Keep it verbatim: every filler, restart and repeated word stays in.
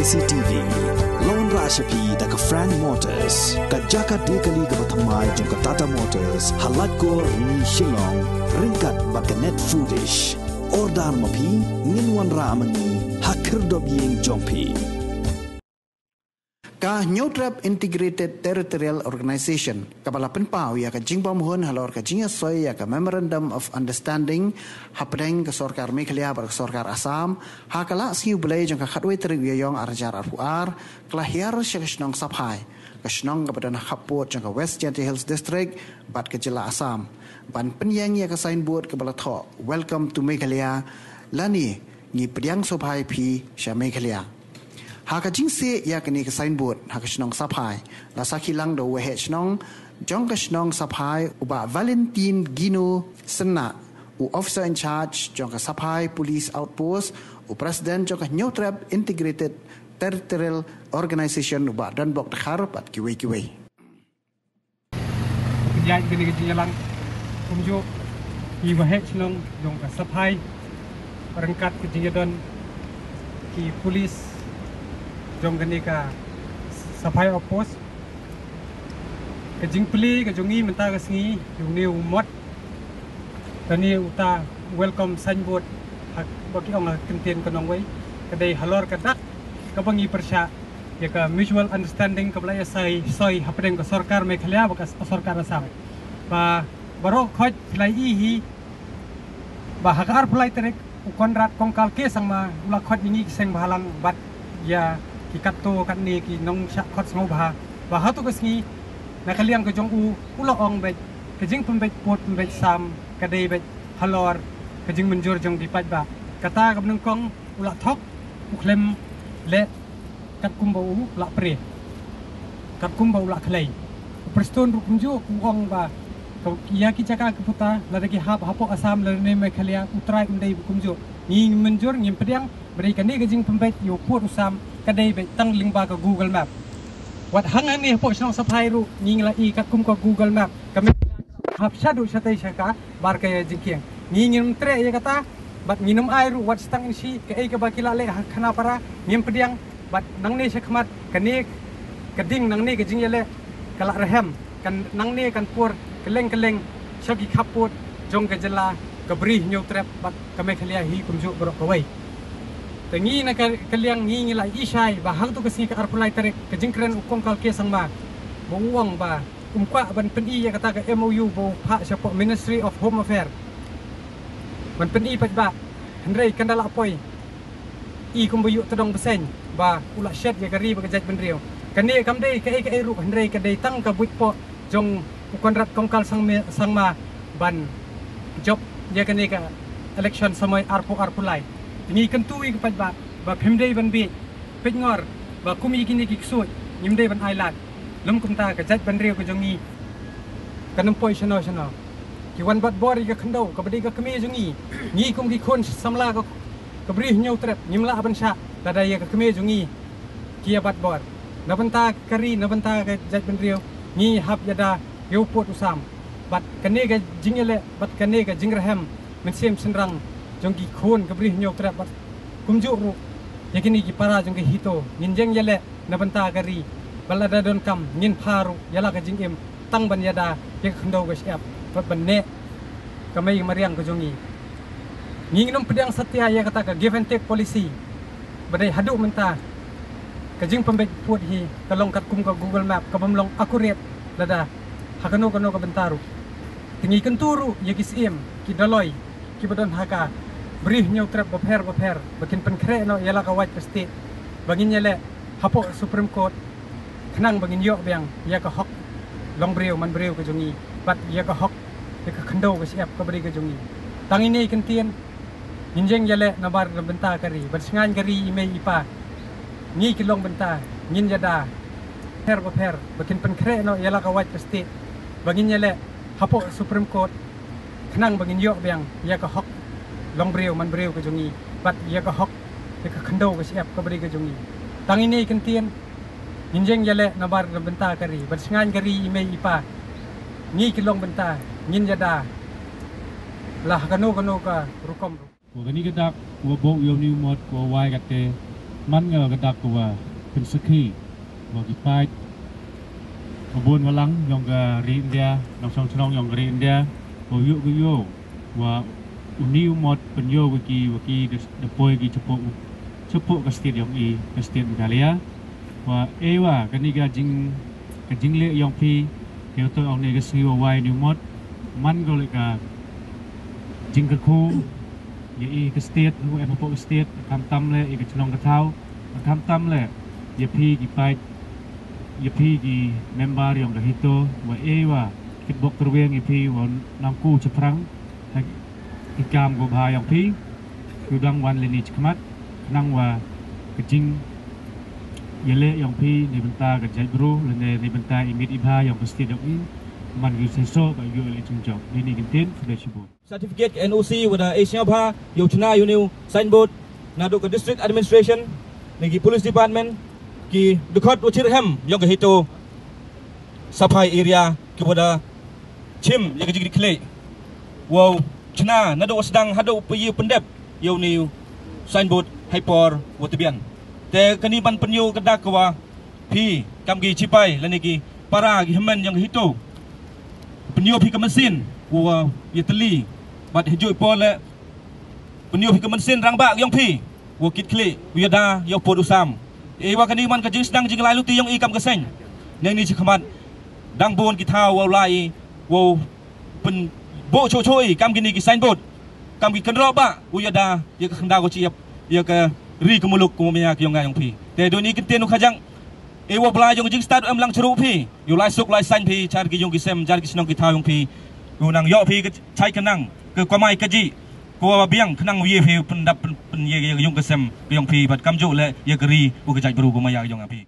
C T V. Lawan rah sha phi da ka Frank Motors, ka jaka de kali kaba thymmai jong ka Tata Motors, ha Laitkor Ni Shillong, ryngkat bad ka Net Foodish. Order ma phi, ngin wanrah ma ngi ha khyrdop ïing jong phi. Ka Hynñiewtrep Integrated Territorial Organization kaba la pynpaw ïa ka jingbymhun halor ka jingïasoi ïa ka Memorandum of Understanding hapdeng ka sorkar Meghalaya bad ka sorkar Assam, ha ka lad sngi U Blei jong ka khatwei tarik u Ïaïong arhajar arphew ar, ka la hiar sha ka shnong Saphai, ka shnong kaba don ha khappud jong ka West Jaintia Hills District bad ka jylla Assam, ban pynïeng ïa ka signboard kaba la thoh Welcome to Meghalaya, lane Ngi pdiang sngewbha ïa phi sha Meghalaya. Ha ka jingsieh ïa kane ka signboard ha ka shnong Saphai, la sakhi lang da u waheh shnong jong ka shnong Saphai, u Bah Valentine Gino Synnah, u officer in charge jong ka Saphai Police Outpost, u president jong ka Hynñiewtrep Integrated Territorial Organization, u Bah Donbok Dkhar, bad kiwei kiwei. Pynïaid kane ka jingïalang kumjuh ki waheh shnong jong ka Saphai, ryngkat ka jingïadon ki pulit jong kane ka Saphai Outpost. Ka jingplie ka jong ngi mynta ka sngi, jong une u mot, kane uta welcome signboard, ha, ba ki ong ha kyntien ka nongwei, ka dei halor ka dak kaba ngi pyrshah ïa ka mutual understanding kaba la ïasoi, soi hapdeng ka sorkar Meghalaya bad ka sorkar Assam. Ba baroh khoit phi la ïohi hi ba ha ka arphew lai tarik u Conrad Kongkal K Sangma u la khot ïa ngi ki seng bhalang bad ïa ki katto katne ki nongshah khot sngewbha ba hato ka sngi na ka liang ka jong u, u la ong bad ka jingpynbeit pud pynbeit sam ka dei bad halor ka jingmynjur jong ki paidbah. Kata kaba nyngkong u la thok, u khlem leh katkum ba u la pyrshah, katkum ba u la khlei. U Prestone ruh kumjuh u ong ba ka, ïa ki jaka ki puta, lada ki hap hapoh Assam lane Meghalaya, u trai um dei kumjuh. Ngi mynjur, ngim pdiang ba dei kane ka jingpynbeit ïa u pud u sam ka dei beit tang lyngba ka Google Map. Wat hangne hapoh shnong Saphai ruh ngi la ïohi katkum ka Google Map ka map hap shaduh shatei shaka bar ka jingkieng. Ngi ngim treh ïa kata bad ngim ai ruh wat shi tang inshi kaei kaba ki la leh ha khana para, ngim pdiang. Bad nangne shakhmat kane ka ding nangne ka jingïaleh ka la rhem, kan nangne kan pur kylleng kylleng sha ki khappud jong ka jylla, ka Bri Hynñiewtrep bad ka Meghalaya hi kumjuh baroh kawei. Te ngi na ka, ka liang ngi ngi la ïohi shai ba hangto ka sngi ka arphew lai tarik ka jingkren u Kongkal K Sangma ba u ong ba um kwah ban pyni ïa kata ka M O U ba u phah shapoh Ministry of Home Affairs ban pyni pat ba, hynrei kan da la poi i kumba ïoh tdong bseiñ ba u la shet ïa ka ri bad ka jaitbynriew. Kane kam dei kaei kaei ruh hynrei ka dei tang ka buit poh jong u Conrad Kongkal Sangme-, Sangma ban jop ïa kane ka election samoi arphew arphew lai. Te ngi kyntu ïa ki paidbah ba phim dei ban bieit, peit ngor ba kum ïa kine ki ksuid ngim dei ban ailad. Lym kumta ka jaitbynriew ka jong ngi kan ym poi shano shano. Ki wan bat bor ïa ka khyndew kaba dei ka kmie jong ngi. Ngi kum ki khun samla ka, ka Bri Hynñiewtrep ngim lah ban shah lada ïa ka kmie jong ngi ki ïa bat bor. Na bynta ka ri, na bynta ka jaitbynriew ngi hap ïada ïa u pud u sam. Bad kane ka jingïaleh bad kane ka jingrhem mynsiem shynrang jong ki khun ka Bri Hynñiewtrep bad kumjuh ruh ïa kine ki para jong ka HITO, ngin jeng ïaleh na bynta ka ri. Bad lada donkam ngin phah ruh ïa la ka jingim tang ban ïada ïa ka khyndew ka shyiap bad ban neh ka mei mariang ka jong ngi. Ngi ngin ym pdiang satia ïa kata ka give and take policy ba dei haduh mynta. Ka jingpynbeit pud hi ka long katkum ka Google Map, ka bym long accurate lada ha kano kano ka bynta ruh. Te ngi kyntu ruh ïa ki Syiem, ki Dolloi kiba don ha ka Bri Hynñiewtrep bapher bapher ba kin pynkhreh noh ïa la ka wait ka stieh ba ngin ïaleh hapoh Supreme Court khnang ba ngin ïoh biang ïa ka hok long briew man briew ka jong ngi bad ïa ka hok ïa ka khyndew ka shyiap kaba dei ka jong ngi. Tang ine i kyntien, ngin jeng ïaleh nabar na bynta ka ri bad sngewbha ka ri i mei i pa. Ngi ki long bynta ngin ïada bapher bapher ba kin pynkhreh noh ïa la ka wait ka stieh ba ngin ïaleh hapoh Supreme Court khnang ba ngin ïoh biang ïa ka hok long briew man briew ka jong ngi bad ïa ka hok ïa ka khyndew ka shyiap kaba dei ka jong ngi. Tang ine i kyntien, ngin jeng ïaleh nabar na bynta ka ri bad sngewbha ka ri i mei i pa. Ngi ki long bynta ngin ïada la ha kano kano ka rukom ruh. Ko kani ka dak ko bok ïa u ni u mot ko wai kate. Man nga ka dak ka wa pynsakhi wa ki paid wa bun wa lang yong ka ri India, nongshong shnong yong ka ri India, wa yu ka yu wa u ni u mot pynyo wa ki wa ki da poi ki chapoh chapoh ka state yong i, ka state Meghalaya. Wa e wa kani ka jing ka jingleh yong phi, heo to ong ne ka sngi wa wai ni u mot man ko le ka jingkyrkhu ya i ka state, hu em hapoh ka state, khamtam le i ka chnong ka thaw, khamtam le ya phi ki paid, ya phi ki member yong ka HITO, wa e wa kitbok kyrweng ya phi wa nangku chaphrang ha ki kam ko bha yong phi, u dang wan le ni chikmat, nang wa ka jing ya le yong phi ni bynta ka jaitbru le ne ni bynta i mit i bha yong ka state yong i, man yu sai so ba yu le chung jok ni ni kin tin, khublei shibun. Certificate ka N O C wa da e sngewbha yow chna yow new signboard naduh ka district administration, ne ki police department, ki dkhot wa chirhem yong ka HITO Saphai area ki wa da chim ya ka jingkitkhlieh wow chna naduh wa sdang haduh pa ye pyndep yow new signboard hai por wa tbian. Te kani ban pynyoh ka dak ka wa phi kam ki chipai lane ki para ki hynmen yong ka HITO, pynyoh phi ka mynsiem wa ya teli bad hijui por le pynyoh phi ka mynsiem rangbah yong phi wa kitkhlieh wa ya da yow pud u sam. E wa kani man ka jingsdang jinglai luti yong i kam ka seng. Neng ni chikmat dang bun ki thaw wa lai i wa pynboh cho cho i kam kini ki signboard, kam ki kynroh ba wa ya da ya ka khyndaw ka chiap ya ka ri ka muluk ka maya ka yong nga yong phi. Te duni kin tin u khajang e wa blai yong jingstad em lang chru phi, yow lai suk lai sain phi char ki yong ki sem, char ki shnong ki thaw yong phi. Yow nang yoh phi ka chai ka nang ka kamai ka ji ko wa biang ka nang ye phi pyndap pyn ye ka yong ka sem ka yong phi bad kamjuh le ya ka ri u ka jaitbru ka maya ka yong phi.